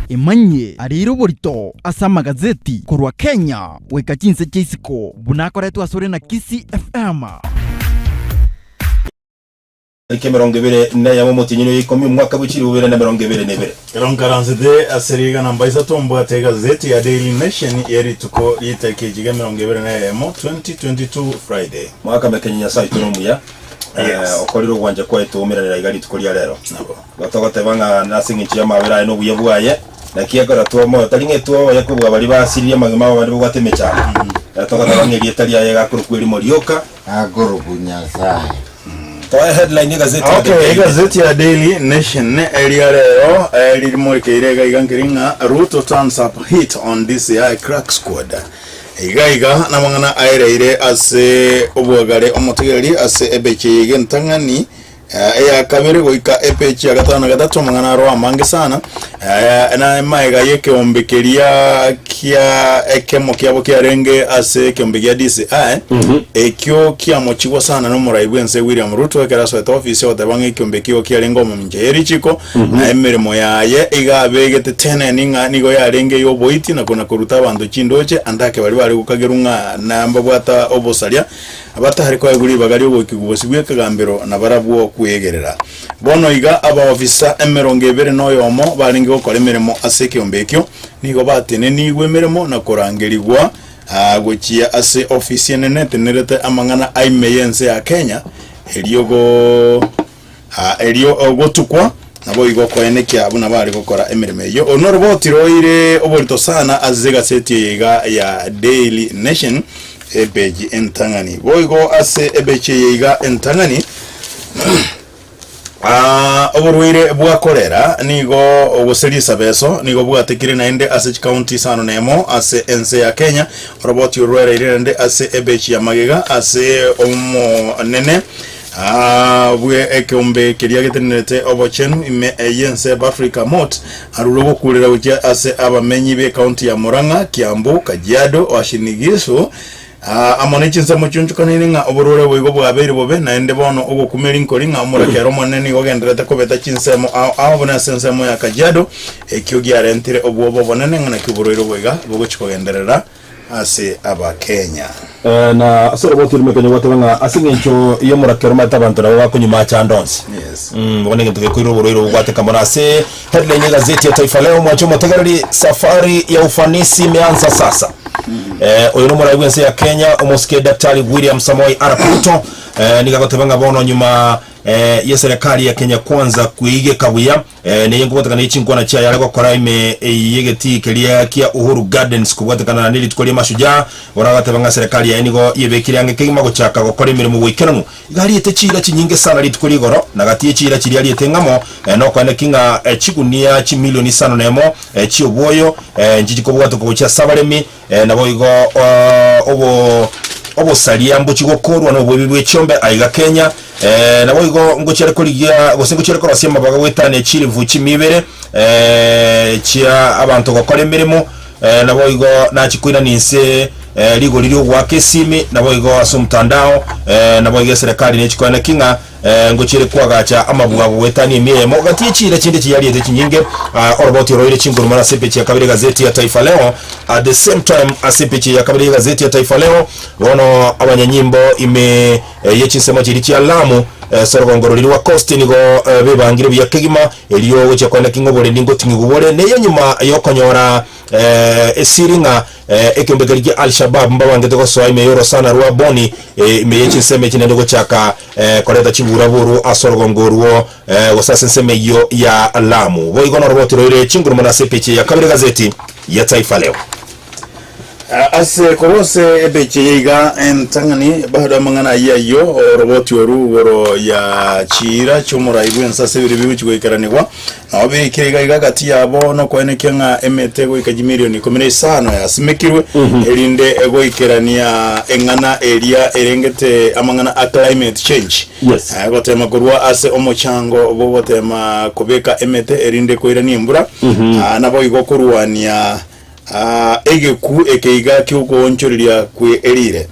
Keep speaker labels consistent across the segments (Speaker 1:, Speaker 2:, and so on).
Speaker 1: Emanyie areire oborito ase amagazeti korwa Kenya goika chinse chia isiko buna akoretwe asore na Kisii FM.
Speaker 2: Tariki 21 omotienyi oyo ikomi omwaka bwe chilifu bibere na 22.
Speaker 3: Ekero nkaransete ase rigana mbaisato mbwate egazeti ya Daily Nation ye rituko ri'etariki echiga 21, 2022 Friday.
Speaker 2: Mwaka mekenyi Nyasae oito nomuya,
Speaker 3: Yes.
Speaker 2: okorire ogwancha kwaye toumeranera iga rituko ria rero.
Speaker 3: Nabo.
Speaker 2: Igo togoteba ng'a nase engencho y'amabera aye na obuya bwaye, naki ekero twamoyo tari ng'a etwoboye kobua baria basiririe amagima abo abande babwate emechando. Togoteba ng'a erieta riaye gakorokwa erimo rioka.
Speaker 4: Akorokwa Nyasae.
Speaker 2: Toe headline y'egazeti ya The
Speaker 3: Okay,
Speaker 2: Daily.
Speaker 3: egazeti ya Daily Nation eria rero eh, ririmorikeire iga iga nkeri ng'a Ruto turns up heat on DCI crack squad. Iga iga namang'ana aereire ase obwagare omotegereri ase ebechi eye iga entang'ani Eya kabere goika epeji ya gatano na gatato amang'ana aro amange sana na emaega y'ekeombe keria kia ekemo kiabo kiarenge ase ekeombe gia DCI ekio kiamochigwa sana n'omorai bw'ense William Ruto ekero asoete ofisi ogoteba ng'a ekeombe ekio igo kiarenge omomincha ye richiko na emeremo yaye iga abegete teneni ng'a nigo yarenge y'oboiti na kona koruta abanto chindoche ande ake baria bare gokagerwa ng'a na mbabwata obosaria Abatari koegwa ribaga ri'ogoikigwa bosio bw'ekegambero nabarabwo kwegerera. Bono iga abaofisa emerongo ebere na oyomo barenge gokora emeremo ase ekeombe ekio, nigo batenenigwe emeremo na korangerigwa gochia ase ofisi enene etenenerete amang'ana a ime y'ense ya Kenya, erio go. Erio gotukwa, naboigo koenekia buna bare gokora emeremo eyio. Oro noroboti roire oborito sana ase egaseti eye iga ya Daily Nation, epeji entang'ani. Boigo ase epeji eye iga entang'ani, oborwaire bwa korera nigo gose risabeso nigo bwatekire naende ase chikaunti isano na emo ase ense ya Kenya. Oroboti oro rwaereire naende ase epeji ya magega ase omonene Abwe ekeombe keria getenenerete obochenu ime y'ense y'Afrika Mot arure ogokurera gochia ase abamenyi b'ecounty ya Murang'a, Kiambu, Kajiado, Uasin Gishu amo ne chinsemo chionchokanaine ng'a oborwaire boigo bwabeire bobe naende bono ogokumia rinkori ng'a omorakera omonene nigo ogendererete kobeta chinsemo ao ao buna ase ensemo ya Kajiado ekio giarentire obwoba obonene ng'a naki oborwaire obo iga bogochia kogenderera ase Abakenya.
Speaker 2: Na ase oroboti orimo ekenyoro gwateba ng'a ase eng'encho y'omorakera omanyete abanto nabo bakonywa mache ande onsi.
Speaker 3: Yes.
Speaker 2: Mm, bono egento gekoira oborwaire obo gwateka mono ase headline y'egazeti ya Taifa Leo mwanche omotegereri safari ya ufanisi imeanza sasa. Eh, oyo nomorai bw'ense ya Kenya omosike Daktari William Samoei Arap Ruto eh, nigo agoteba ng'a bono nyuma eh, y'eserekari ya Kenya Kwanza kweigeka buya Neye nkobwatekana ne chinkwana chiaye are gokora ime y'egetii keria kia Uhuru Gardens kobwatekana ne rituko ria Mashujaa, ore agateba ng'a serikali yaye nigo yebekire ang'e kegima gochaka gokora emeremo goikeranu. Iga ariete chiira chinyinge sana rituko rigoro, na gati ye chiira chiria ariete ng'amo nokoeneki ng'a chigunia chimilioni isano nemo chi'obwoyo nchichi kobwatoka gochia ase abaremi, Naboigo obo obosaria mbochie gokorwa noboibi bwe chiombe aiga Kenya. Naboigo ngochia are korigia gose ngochia are korosia amabaga goetania chilifu chimia ibere chia abanto gokora emeremo. Naboigo nachie koirania inse rigori riogoaka esimi naboigo ase omotandao. Naboigo eserekari nechi koena ki ng'a Ngochiere koagacha amabwago goetania emia eyemo gati ye chiira chinde chiyariete chinyinge. Oroboti oroire chinguru mono ase epeji ya kabere y'egazeti ya Taifa Leo. At the same time ase epeji ya kabere y'egazeti ya Taifa Leo bono abanyanyimbo ime ye chinsemo chiria chia Lamu ase orogongo roria rwa Coast nigo bebangire buya kegima erio gochia koeneki ng'a oborendi ngoting'igwa bore neye nyuma yokonyora esiri ng'a Ekeombe keria kia Al-Shabaab mbabangete gosoa ime y'orosana rwa Boni ime ye chinsemo echi naende gochaka koreta chiburaburu ase orogongo orwo gose ase ensemo eyio ya Lamu. Boigo noroboti roire chinguru mono ase epeji ya kabere gazeti ya Taifa Leo.
Speaker 3: Ase korwa ase epeji eye iga entang'ani bado amang'ana ayio ayio oroboti oru igoro ya chiira chi'omorai bw'ense ase ebiro bigochia goikeranigwa Nao beikire iga iga gati yabo nokoenekia ng'a emete goika chimilioni ikomi na isano yasimekirwe, erinde goikerania eng'ana eria erengete amang'ana a climate change.
Speaker 2: Yes.
Speaker 3: Eh, gotema korwa ase omochango bw'ogotema kobeka emete erinde koirania embura, ah, naboigo korwania. Ah, egeku eke iga ki'okoonchoreria kwe erire.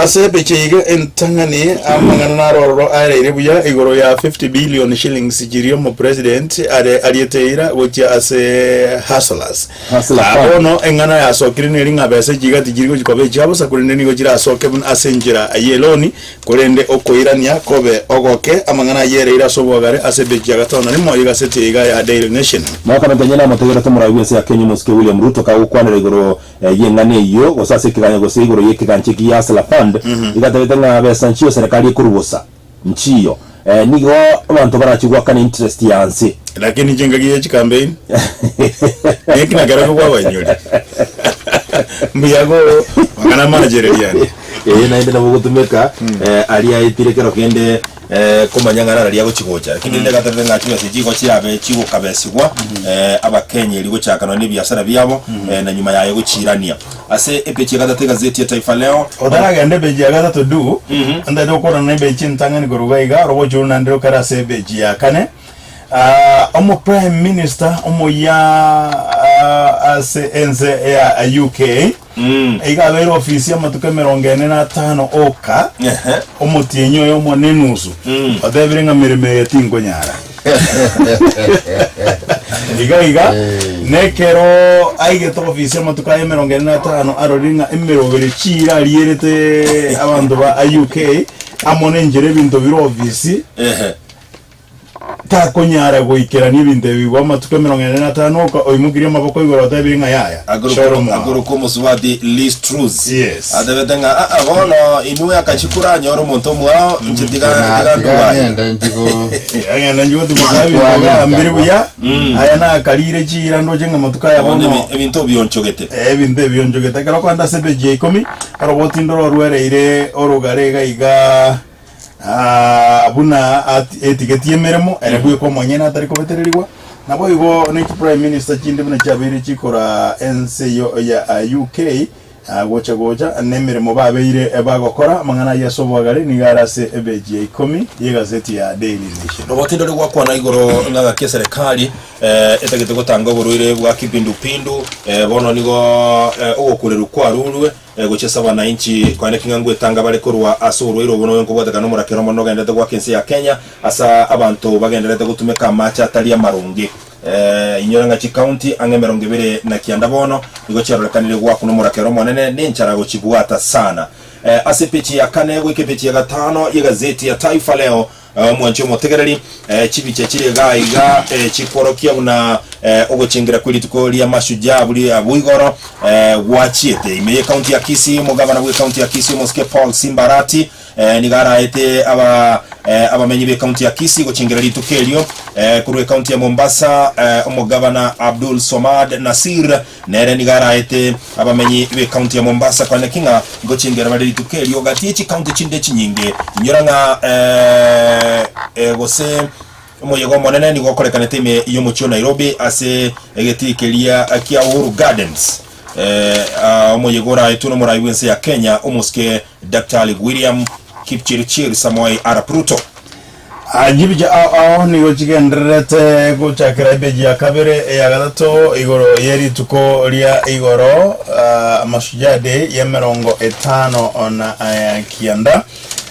Speaker 3: Ase epicha iga entang'ani amang'ana naro ororo aereire buya igoro ya 50 billion shillings chiria omopresident are ariete eira gochia ase hustlers.
Speaker 2: Hustler
Speaker 3: Ah,
Speaker 2: fund.
Speaker 3: bono eng'ana yasokire neri ng'a besa echi iga tichiri gochi koba echia bosa korende nigo chirasoke buna ase enchera y'eloni Korende okoirania kobe ogoke, amang'ana ayio ereire ase obwagare ase ebeji ya gatano na rimo y'egaseti eye iga ya Daily Nation.
Speaker 2: Mokamenta onye namotegerete omorai bw'ense ya Kenya omosike William Ruto kagokwanera igoro y'eng'ana eyio gose ase ekeganyo gose igoro y'ekegancha eki gia Hustler Fund iga atebete ng'a besa nchiyo serikali ekorwa bosa nchiyo nigo abanto barachie goakana interest ya nse.
Speaker 3: Lakini chingaki ye chikampeini neki nakerokio kwabainyori mbuya go mang'ana amachereriani.
Speaker 2: Ee, naende nabo ogotumeka eh, aria aetire kero kende eh, komanya ng'a nararia agochi gocha. Lakini rende gatebete ng'a chibesa echi igo chiabe chigokabesigwa eh, abakenya erio gochaka nonya na ebiasara biabo eh, na nyuma yaye gochiirania. Ase epeji ya gatato egazeti ya Taifa Leo,
Speaker 3: Otaragenda epeji ya gatato du, ntaete gokwana na epeji entang'ani korwa iga iga, orogochi oro naende rokare ase epeji ya kane. Ah, omo prime minister omoyia ah, ase ense ya UK Iga abeire ofisi amatuko emerongo ene na atano oka, omotienyi oyomo na enusu, otebire ng'a meremo eye tinkonyara. Iga iga, nekero aigete ofisi amatuko aye emerongo ene na atano, arorire ng'a emerobere chiira arierete abanto ba UK, amo nenchera ebinto bire ofisi, Takonyara goikerania ebinto ebi igo amatuko 45 oka oimokirie amaboko igoro otebirie ng'a yaya, shora omwao.
Speaker 2: Akorokwa omosubati Liz Truss
Speaker 3: Yes.
Speaker 2: atebete ng'a aa bono inwe akachi koranyore omonto omwao inche tiga tiga
Speaker 4: Tiga
Speaker 2: ndubaye.
Speaker 4: ng'ende nchigo
Speaker 3: Agenda nchigo timoka ebinto gambire buya, aya nakarire chiira ndoche ng'a amatuko aya
Speaker 2: Bono
Speaker 3: bono
Speaker 2: ebi- ebinto bionchogete.
Speaker 3: Eh, ebinto ebionchogete. Ekero okoenda ase epeji ya ikomi, oroboti ndoro orwereire orogare iga iga. Ah, buna ati- etigetie emeremo ere bweka omonyene atari kobetererigwa naboigo ne chiprime minister chinde buna chiabeire chikora ense eyo ya ah, UK ah, gocha gocha na emeremo babeire eh, bagokora amang'ana ayio ase obwagare nigo are ase ebeji ya ikomi y'egazeti ya Daily Nation.
Speaker 2: Roboti ndore gwakwana igoro ng'a gaki eserekari eh, etagete gotanga oborwaire bwa kipindupindu eh, bono nigo eh, ogokurerwa kwarurwe Gochia ase abanainchi, koene ki ng'a ngwetanga bare korwa ase orwaire obo noyo nkobwatekana nomorakera omonene ogendererete goaka ense ya Kenya ase abanto bagendererete gotumeka amache atari amaronge. Inyora ng'a chikaunti ang'e 29 bono nigo chiarorekanire goakwa nomorakera omonene nenchara gochibwata sana. Ase epeji ya kane goika epeji ya gatano y'egazeti ya Taifa Leo Omwanchi omotegereri, chibicha chire iga iga chikworokia buna ogochengera kwe rituko ria Mashujaa buri abwo igoro gwachiete ime ye county ya Kisii. Omogabana bwe county ya Kisii omosike Paul Simba Arati nigo araete aba abamenyi be county ya Kisii gochengera rituko erio. Korwa ecounty ya Mombasa omogabana Abdul Swamad Nassir Nere nigo araete abamenyi b'ekaunti ya Mombasa kwaneki ng'a ngochengera bare rituko erio gati ye chikaunti chinde chinyinge. Inyora ng'a gose omoyega omonene nigo okorekanete ime y'omochie o Nairobi ase egetii keria kia Uhuru Gardens. Omoyega oraetwe nomorai bw'ense ya Kenya omosike Daktari William Kipchirchir Samoei Arap Ruto.
Speaker 3: Chibicha ao ao nigo chigendererete gochakera epeji ya kabere, eya gatato igoro ye rituko ria igoro Mashujaa Day y'emerongo etano na kianda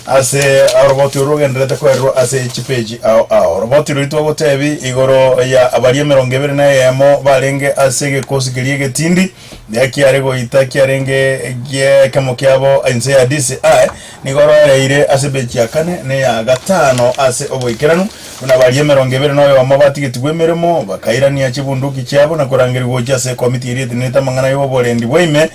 Speaker 3: ase oroboti oro rogendererete koererwa ase chipeji ao ao. Oroboti roria twagotebi igoro ya baria 21 barenge ase egekosi keria egetindi Ekiare goita kiarenge gi'ekemo kiabo inse ya DCI nigo roereire ase ebechi ya kane na eya gatano ase oboikeranu, buna baria 21 batigetigwe emeremo, bakairania chibunduki chiabo na korangerigwa gochia ase ekomiti eria etenenerete amang'ana y'oborendi bwa ime,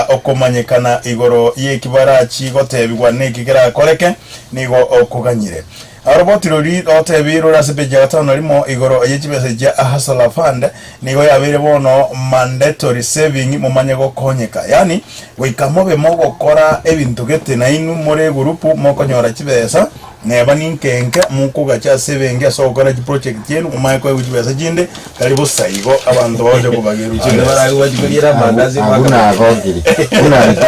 Speaker 3: okomanyekana igoro y'eki barachi gotebigwa neki kerakoreke nigo okoganyire. Oroboti roria rotebiirwe rore ase epeji ya gatano na rimo igoro ye chibesa chia Hustler Fund nigo yabeire bono mandatory saving momanye gokonyeka. Yaani goika mobe mogokora ebinto gete nainwe more egurupu mokonyora chibesa. Neba ninke enke mokogacha ase ebenki ase ogokora chiproject chiaino, momanye koegwa chibesa chinde, tari bosa igo abanto bagocha kobagerwa
Speaker 2: Abande
Speaker 3: chibesa.
Speaker 2: baragwe bachie koriera amandasi
Speaker 4: Abwo
Speaker 2: mpaka
Speaker 4: nagokire buna intwe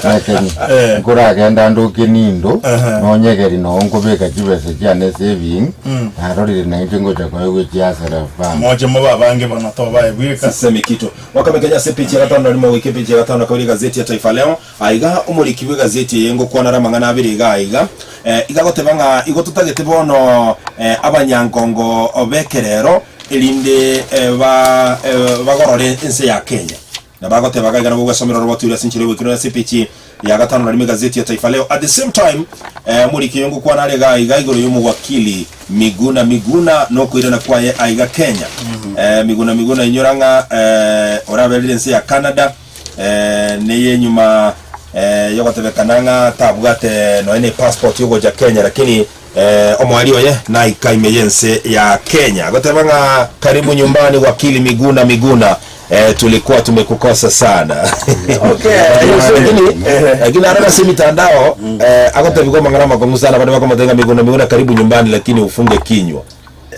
Speaker 4: nakenye nkoragenda ande okenindo nonyegeri noo nkobeka chibesa chiane esaving narorire nainche ngocha koegwa echiasara bank.
Speaker 3: Moche mobe abange bono tobae bweka.
Speaker 2: Sisemi kitu. Wakamekenya ase epeji ya gatano na rimo goika epeji ya gatano na kabere egazeti ya Taifa Leo. Aiga omoriki bw'egazeti eye ngokwana are amang'ana abere iga aiga, iga agoteba ng'a igo totagete bono abanyankongo b'ekerero erinde bagorore ense ya Kenya. Nabo agoteba iga iga nabo ogwesomera oroboti oria ase enchera y'ogoikeranu ase epeji ya gatano na rimo egazeti ya Taifa Leo. At the same time, omoriki oyo ngokwana are iga aiga igoro y'omowakili Miguna Miguna nokoirana kwaye aiga Kenya. Miguna Miguna inyora ng'a oraberire ense ya Canada, Neyenyuma yogotebekana ng'a tabwate nonya ne passport yogocha Kenya lakini omoerio oye naika ime yense ya Kenya agoteba ng'a karibu nyumbani wakili Miguna Miguna tulikuwa tumekukosa sana. Lakini lakini arora ase emitandao agotebigwa amang'ana amakong'u sana abande bakomotebia ng'a Miguna Miguna karibu nyumbani lakini ufunge kinywa.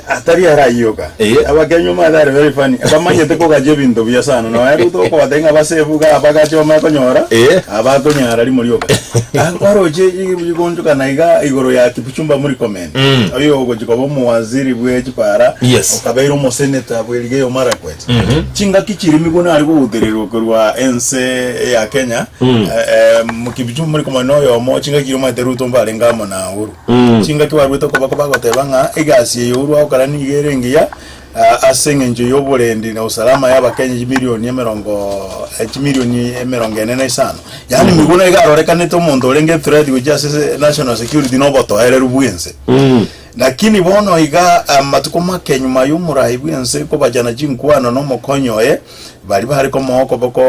Speaker 3: Atari arayoka.
Speaker 2: Eh.
Speaker 3: Abakenya omanyete are very funny. Bamanyete kogacha ebinto buya sana. Nonya Ruto okobatebia ng'a basefu iga abagache bamanye konyora,
Speaker 2: Eh.
Speaker 3: abakonyara rimo rioka. Ah, Kwaroche igonchokana iga igoro ya Kipchumba Murkomen. Oyo ogochi koba omowaziri bwe chipara,
Speaker 2: Yes.
Speaker 3: okabeire omoseneta bwe Elgeyo Marakwet. Chingaki chiria Miguna are kogutererwa korwa ense ya Kenya, eh, eh, Kipchumba Murkomen noyomo chingaki chiria omanyete Ruto mbarenge amo na Uhuru. Chingaki barwete okoboko bagoteba ng'a egasi eye Uhuru agokora nigo ere engiya ase engencho y'oborendi na usalama y'Abakenya chimilioni emerongo chimilioni emerongo ene na isano. Yaani Miguna iga arorekanete omonto orenge threat gochia ase national security na obotoereru bw'ense. Lakini bono iga amatuko make nyuma y'omorai bw'ense kobachana chinkwano na omokonyi oye, Baria bare komoa okoboko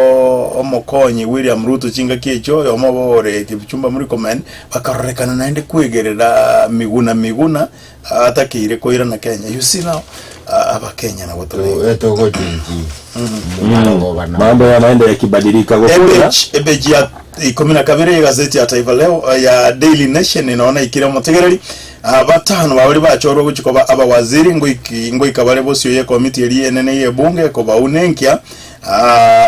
Speaker 3: omokonyi William Ruto chingaki echio, oyomo obo ore Kipchumba Murkomen, bakarorekana naende kwegerera Miguna Miguna atakeire koirana Kenya. You see now, Abakenya nabo tore.
Speaker 4: Etogochenchi marogoba na
Speaker 2: Mambo yanaenda yakibadilika gokura.
Speaker 3: Ebeji ebeji ya ikumi na kabere egazeti ya Taifa Leo ya Daily Nation naona ikire omotegereri Abatano baria bachorwa gochia koba abawaziri ngoiki ngoika bare bosio y'ekomiti eria enene y'ebunge ekobaunenkia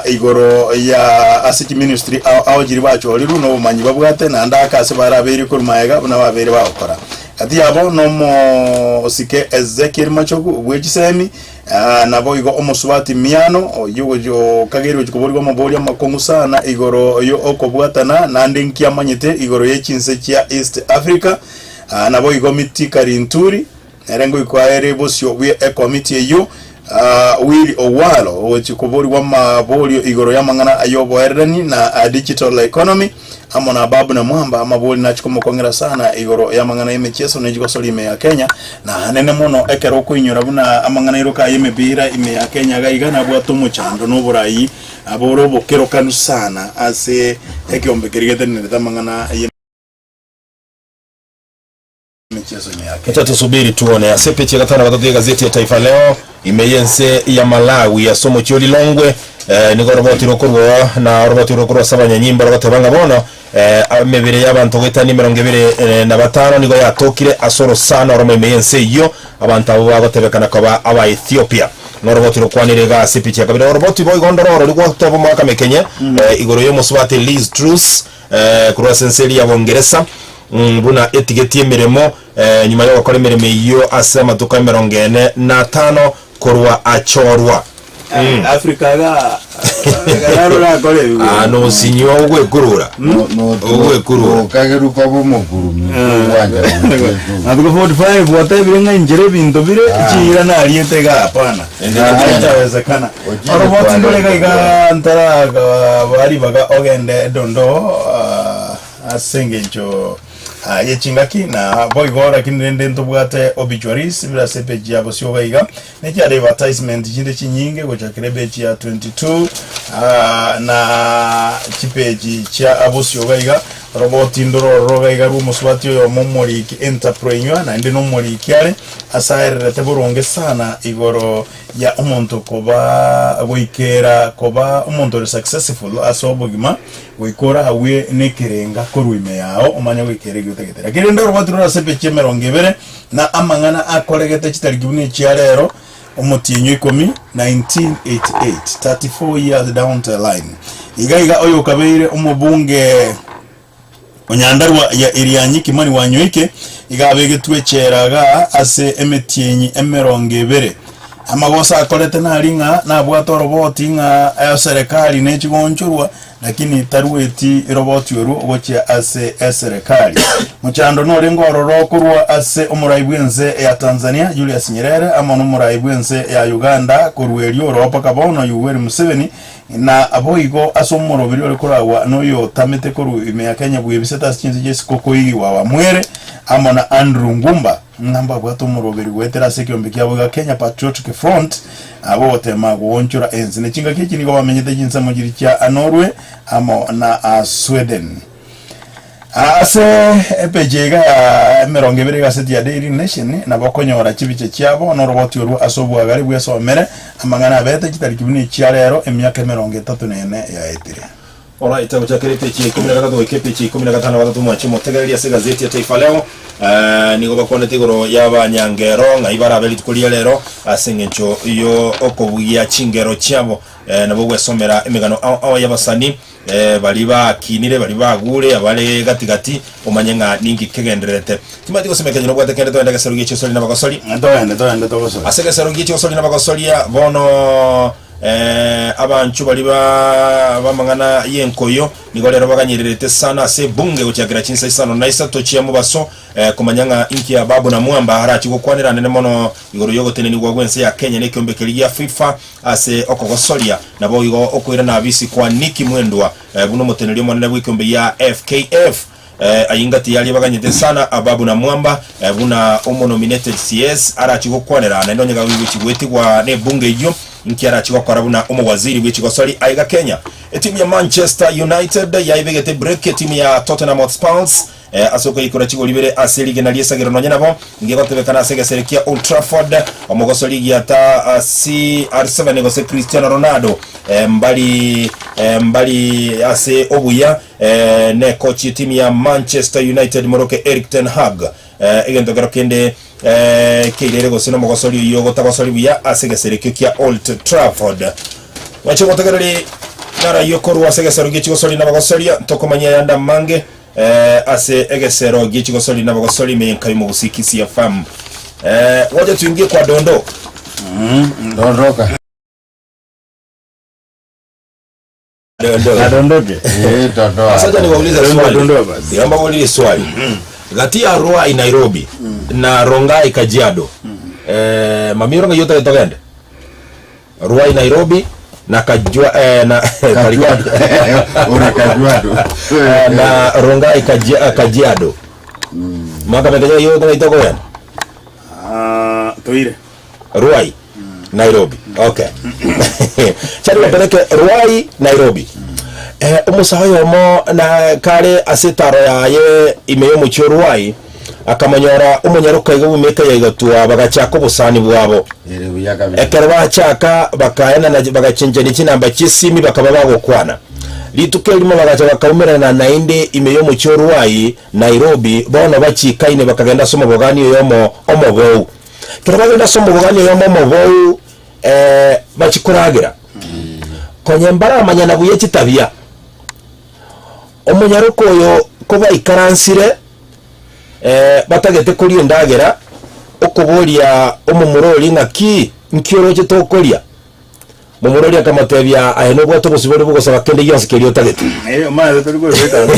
Speaker 3: igoro ya ase chiministry ao ao chiria bachorirwe na obomanyi babwate naende ake ase barabeire korwa magega buna babeire bagokora. Gati yabo nomosike Ezekiel Machogu bwe chisemi naboigo omosubati Miano oyio ogochi okageire gochia koborigwa amaborio amakong'u sana igoro yo okobwatana naende nki amanyete igoro ye chinse chia East Africa. Aa naboigo Mitika Linturi, nere ngoikwa ere bosio bwe ekomiti eyio, aa Willy Owalo ogochia koborigwa amaborio igoro y'amang'ana ay'oboererani na digital economy, amo na Ababu Namwamba, amabori nachia komokong'era sana igoro y'amang'ana y'emechieso ne chigosori ime ya Kenya, na anene mono ekero okoinyora buna amang'ana iroka ay'emepira ime ya Kenya iga iga nabwate omochando na oborai bore obokerokanu sana ase ekeombe keria getenenerete amang'ana ye.
Speaker 2: Acha tusubiri tuone. Ase epeji ya gatano na gatato y'egazeti ya Taifa Leo, ime y'ense ya Malawi ase omochie o Lilongwe, eh, nigo oroboti rokorwa na oroboti rokorwa ase abanyanyimbo rogoteba ng'a bono eh, emebere y'abanto goetania emerongo ebere eh, na batano nigo yatokire ase orosana oromo ime y'ense eyio, abanto abwo bagotebekana koba aba Ethiopia. Noroboti rokwanire iga ase epicha ya kabere. Oroboti boigo ndororo rigoteba omwaka mekenye eh, igoro y'omosubati Liz Truss eh, korwa ase ense eria ya Bongeresa buna etigetie emeremo nyuma y'ogokora emeremo eyio ase amatuko emerongo ene na atano korwa achorwa.
Speaker 3: Africa iga naro orakore ebi.
Speaker 2: Ah, nosinywa ogwekurura ogwekurura
Speaker 4: Okageru koba omokurumi ogwancha gochia
Speaker 3: Matuko 45 gwatebire ng'a inchera ebinto bire chiira nariete iga hapana. Haitawezekana.
Speaker 4: Ochire
Speaker 3: Oroboti ndore iga iga
Speaker 4: kwareta.
Speaker 3: ntara baribaga ogende dondoo Ase engencho ye chingaki na boigo lakini rende ntobwate obituaries bire ase epage ya bosio iga iga ne chi advertisement chinde chinyinge gochakera epage ya 22 na chipage chia bosio iga iga. Roboti ndoro ororo iga iga rw'omosubati oyomo omoriki entrepreneur naende nomoriki are ase aererete boronge sana igoro ya omonto koba goikera koba omonto ore successful ase obogima goika oragwe nekerenga korwa ime yao omanye goikera ekio otagete. Lakini rende oroboti rore ase epeji emerongo ebere na amang'ana akoregete chitariki buna echia rero Omotienyi o ikomi, 1988, 34 years down the line. Iga iga oyokabeire omobunge o Nyandarua ya Irianyi Kimani Wanyoike iga abegetwe echela igaa ase emetienyi emerongo ebere. Amagoso akorete nari ng'a nabwate oroboti ng'a eserekari nechigonchorwa Lakini tarueti roboti orwo gochia ase eserekari. Mochando norenge ororo korwa ase omorai bw'ense ya Tanzania Julius Nyerere amo nomorai bw'ense ya Uganda korwa erio oro mpaka bono Yoweri Museveni na boigo ase omoroberi ore koragwa noyotamete korwa ime ya Kenya bwebisete ase chinse chi'isiko koigigwa Wamwere amo na Andrew Ngumba. Ng'a mbabwate omoroberi goetera ase ekeombe kiabo gia Kenya Patriotic Front, abwo gotema goonchora ense. Ne chingaki echi nigo bamenyete chinsemo chiria chia Norway amo na Sweden. Ase epeji iga ya emerongo ebere egaseti ya Daily Nation nabo okonyora chibicha chiabo na oroboti orwo ase obwagare bwesomere amang'ana abete chitariki buna echia rero emiaka emerongo etato na ene yaetire.
Speaker 2: Alright, gochakera epeji ya ikomi na gatato goika epeji ya ikomi na gatano na gatato mwanche motegererie ase egazeti ya Taifa Leo. Eh, nigo bakwanete igoro y'abanyangero ng'ai barabe rituko ria rero ase eng'encho y'okobugia chingero chiabo. Eh, nabo gwesomera emegano ao ao y'abasani eh, baria bakinire baria bagure abare gati gati omanye ng'a ninki kegendererete. Timanyeti gose mekenyi nobwate kende togende egesero gie chiosori na abagosori.
Speaker 3: Togende togende togosori.
Speaker 2: Ase egesero gie chiosori na abagosoria bono Abanchwa baria b'amang'ana y'enkoyo nigo rero baganyererete sana ase ebunge gochakera chinsa isano na isato chia mobaso komanya ng'a inki Ababu Namwamba arachie gokwanera anene mono igoro y'ogotenenigwa gw'ense ya Kenya n'ekeombe keria gia FIFA ase okogosoria naboigo okoirana abisi kwa Nicky Mwendwa buna omoteneri omonene bw'ekeombe gia FKF. Ayio ngati yaria baganyete sana Ababu Namwamba buna omonominated CS arachie gokwanera naende onye gagochi goetigwa nebunge eyio nki arachie gokora buna omowaziri bwechigosori aiga Kenya. Etimu ya Manchester United yaibegete break etimu ya Tottenham Hotspurs ase okoikora chigori ibere ase rigena riesagero nonye nabo ngegotebekana ase egesere kia Old Trafford omogosori egiata CR7 gose Cristiano Ronaldo mbari mbari ase obuya Nekochi etimu ya Manchester United moroke Erik ten Hag egento kero kende keirere gose nomogosori oyio ogotagosori buya ase egesero ekio kia Old Trafford. Mwanche gotegereri narayio korwa ase egesero gie chigosori nabagosoria ntokomanyia ayande amange ase egesero gie chigosori nabagosori ime y'enka y'omogusii Kisii FM. Gocha twingie kwa Dondo.
Speaker 4: Dondoka.
Speaker 3: Adondoke.
Speaker 4: Eh, dondoa.
Speaker 2: Sasa niwaulize
Speaker 3: Dondoa,
Speaker 2: swali.
Speaker 3: dondoa basi.
Speaker 2: Naomba ulize swali. Gati ya Ruai Nairobi na Rongai Kajiado. Eh, mamiro ng'ai otagete togende? Ruai Nairobi na Kajua eh, na
Speaker 4: Kajiado. Ore Kajiado.
Speaker 2: Eh, na Rongai Kajia, Kajiado. Mwaka mekenya yo ng'ai tokogenda?
Speaker 3: Ah, toire.
Speaker 2: Ruai Nairobi okay chari bapeleke Ruai Nairobi eh, omosae oyomo na kare ase etaro yaye ime y'omochie o Ruai akamonyora omonyaroka iga bw'emiaka ya igatwa bagachaka obosani bwabo
Speaker 4: Ere buya kabisa.
Speaker 2: ekero bachaka bakaenana bagachenchania chinamba chi'esimi bakaba bagokwana rituko erimo bagacha bakaumerana naende ime y'omochie o Ruai Nairobi bono bachikaine bakagenda ase omobogani oyomo omobou Ekero bagenda ase omobogani oyomo omobou, bachia koragera, konya mbaramanyana buya chitabia. Omonyaroka oyo kobaikaransire, batagete koria endagera, okoboria omomura oria ng'aki, nki oroche tokoria? Momura oria akamotebia, Aye nobwate obosibore bw'ogosaba kende gionsi keria otagete.
Speaker 3: Eh, omanyete tori koebeka aro.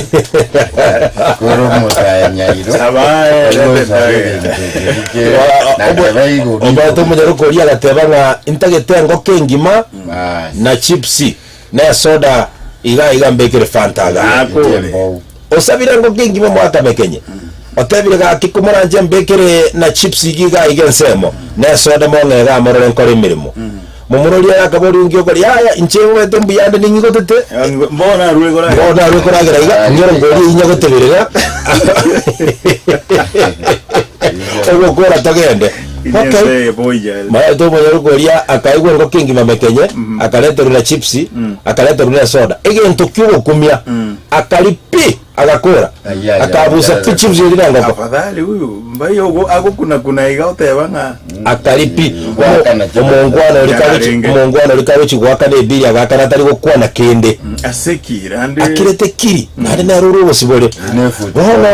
Speaker 4: Kore omosae nyairo.
Speaker 3: Sabae,
Speaker 4: Ogosabe
Speaker 3: rete ndagera.
Speaker 4: egento ekio na kebe igoro.
Speaker 2: Obwate omonyaroka oria agateba ng'a ntagete engoko engima
Speaker 4: Basi.
Speaker 2: na chipsi na esoda iga iga mbekere fanta iga.
Speaker 3: Nakore.
Speaker 4: Embou.
Speaker 2: Osabire engoko engima mwakame kenye. Otebire gaki komoranche mbekere na chips iga iga iga ensemo na esoda mong'e iga morore nkore emeremo. Momura oria akaboria onki okoria, Yaya, inche ngwete mbuya ande ning'igotete.
Speaker 3: Bono arue koragera.
Speaker 2: Bono arue koragera iga, ng'ira ngoria inya gotebera iga. Ogokora togende. Okay.
Speaker 3: Inye boija.
Speaker 2: Maete omonyaroke oria akaigwa engoko engima mekenye, akareterwa na chips, akareterwa na esoda. Egento ki'ogokumia, akari pi! Agakora,
Speaker 4: Ai, ai, ai,
Speaker 2: akabusa
Speaker 4: ai,
Speaker 2: pi
Speaker 4: ai.
Speaker 2: chips eria na engoko.
Speaker 3: Afadhali huyu mbai ogo agokuna kuna iga oteba ng'a
Speaker 2: Akari pi!
Speaker 4: Goakana chibesa.
Speaker 2: Omongwana oria kagochi
Speaker 3: Yarenge.
Speaker 2: omongwana oria kagochi goakana ebiri agakana atari gokwana kende.
Speaker 3: asekire ande
Speaker 2: Akirete kiri, naende nere ore obosibore.
Speaker 4: Nefuti.
Speaker 2: Bono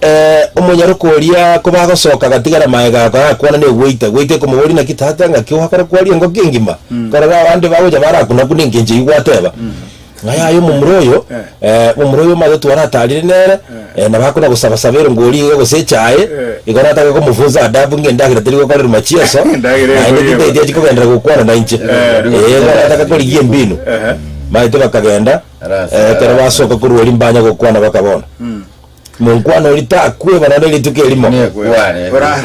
Speaker 2: eh, omonyaroka oria kobagosoka agatigara magega agakwana negoita, goita ekomoboria naki tata ng'aki ogakora kwaria engoko engima? Korora abande bagocha barakuna kuna engencho eyio gwateba. Ng'a yaya omomura oyo, eh, omomura oyo omanyete twaratarire nere, eh, nabo akona gosaba saba erongori iga gose echae, igo natake komofunza adabu ng'a endagera teri gokorerwa machieso,
Speaker 3: Endagera
Speaker 2: naende
Speaker 3: ekoyegwa.
Speaker 2: titaeti achie kogenderera gokwana nainche. Eh, igo nataka korigia embinu. Maete bakagenda,
Speaker 4: Arasa,
Speaker 2: eh, ekero
Speaker 4: arasa.
Speaker 2: basoka korwa oria mbanya gokwana baka bono. Monkwana oria takweba nonya rituko erimo.
Speaker 4: Nekware.
Speaker 3: Ora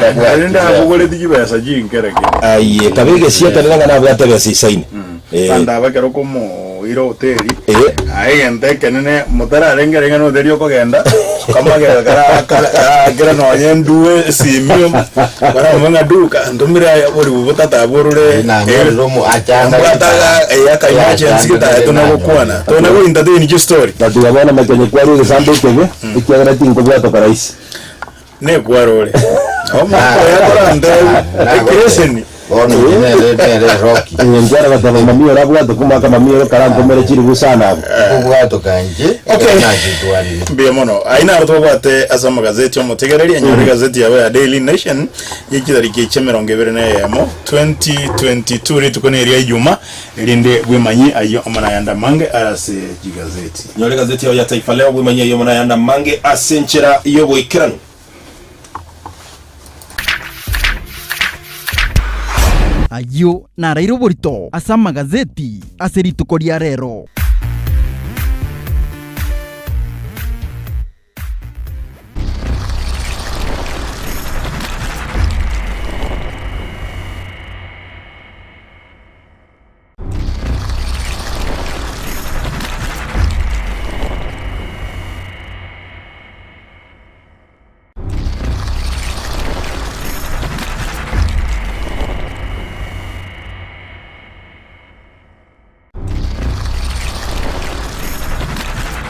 Speaker 3: abogoreti chibesa chinkere kende.
Speaker 2: Aye, kabe egesiatanera ng'a nabwate ebesa isaine. Eh.
Speaker 3: Sanda ekero okomoira hoteli
Speaker 2: Eh.
Speaker 3: aye egento ekenene motararengere ng'a noteri okogenda kamagega kara kara karakera nonye ndue esimio barabwo ng'a duka ntumire aya oboribu botataborore
Speaker 4: Nanyorire omo achanda
Speaker 3: mbwataga aka emergency getaye tona gokwana tona go entertain chistory.
Speaker 2: Tatiga bono mekenye kwarua egesambo ekebe, ekiagera tinkobwatoka rahisi.
Speaker 3: Nekwarore omokoya korantebi ekereseni.
Speaker 4: Bono inche nere nere Rocky.
Speaker 2: Enchara gateba mami ore abwate kumaka mami ore karantomere chiribu sana abwo.
Speaker 4: Nkobwatoka inche
Speaker 3: Okay.
Speaker 4: ekero nachitwarire.
Speaker 3: Mbuya mono. Ayio naro tobwate ase amagazeti omotegereri, enyore egazeti yabo ya Daily Nation ye chitariki chia 21, 2022 rituko neria Ijuma, erinde bwemanyie ayio amo nayande amange are ase chigazeti.
Speaker 2: Nyora egazeti yao ya Taifa Leo bwemanyie ayio amo nayande amange ase enchera y'oboikeranu.
Speaker 1: Ayio naraire oborito ase amagazeti ase rituko ria rero.